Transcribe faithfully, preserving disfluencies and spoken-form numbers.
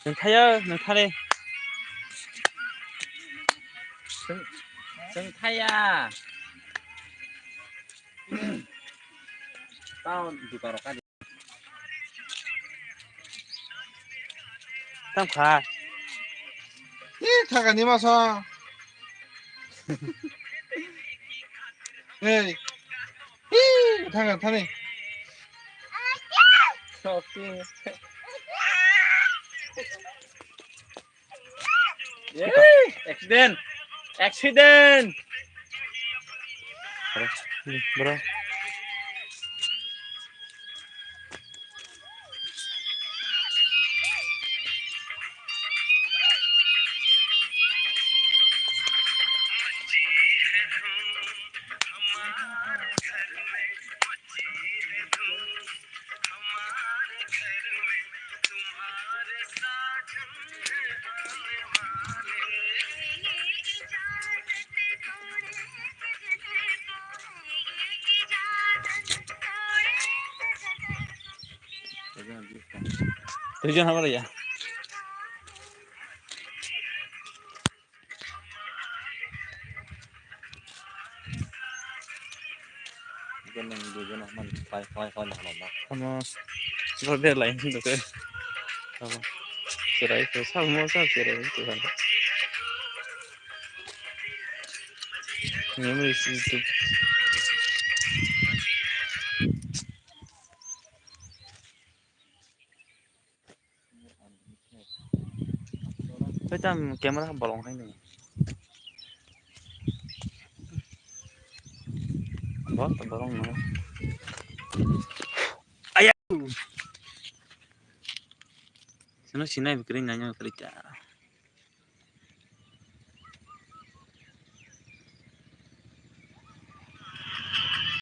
Chwng thaya, nwng thani. Chwng, chwng thaya. Tao juta rok kadi. Tam kha. Ih, thaka ni masa. Hey. Ih, thaka thani. Sok. Yay! Accident! Accident! Bro. Tuijon hamar ya. Ikan yang dua jana man, fly, fly, fly, nah, nah, nah. Sama, lo dia lain tu ke. Sama. Cerai tu, sama, sama cerai tu kan. Ini mesti itu. Hoi tam camera bolong hai ni. Bo to bolong no. Aya. Sino sinai bikri nanya bikri ka.